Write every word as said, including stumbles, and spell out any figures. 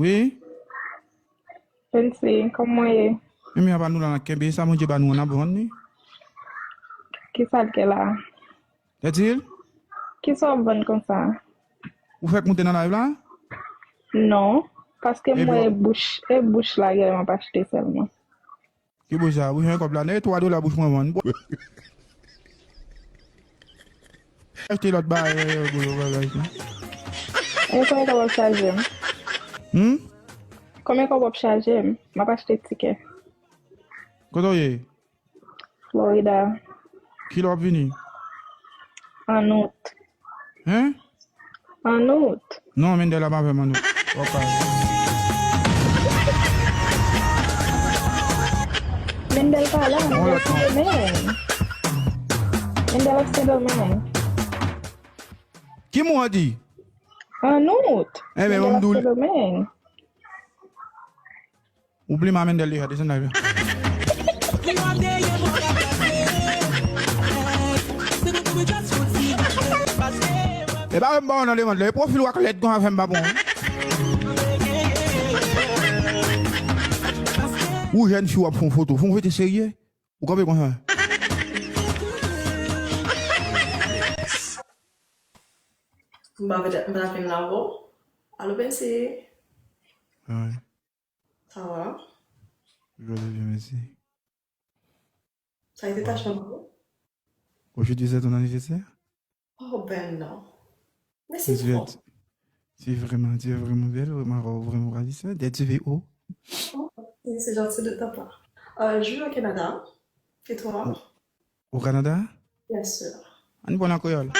Wi? Pensy, kòman w ye? Menm jan pa nou la n ap kenbe sa, Bondye ba nou an n ap vann li. Kisa l gen la? Tètil? Kisa w ap vann konsa? Ou fèk moute nan live la? Non, paske m wè e bouch, e bouch la gen m ap achte sèlman. Ki bouch sa? Bouch mwen kòb la, nèg twa dola bouch mwen vann. Achte lòt bagay, bouch mwen vann. E konbyen kòb w ap chaje m? Hmm? Konbyen kòb w ap chaje m? M ap achte tikè. Kote w ye? Florida. Kilè w ap vini? An out. Hein? An out. Non, Mendel ap avè m an out. Ok. Mendel pa la, Mendel Sendomeng. Mendel ap Sendomeng. Ki mo a di? An out. Enben, ban m di w. Ou bliye Mendel deja, desann la. E pa menm ba w nan lemond la, e pwofil w ak lèd konsa fè m pa bon. Ou jèn fi w ap fè yon foto, fè yon foto serye. Ou kanpe konsa. M pa vle m pa fin la vo. Alo Pensy. Wi. Ça va? Je vais bien, merci. Ça a été ta chambre? Aujourd'hui, c'est ton anniversaire? Oh ben non. Merci trop. Tu es vraiment, tu es vraiment belle, vraiment, vraiment ravissante. Et tu vis où? C'est gentil de ta part. Euh, je vis au Canada. Et toi? Au Canada? Bien sûr. Ann pale an kreyòl.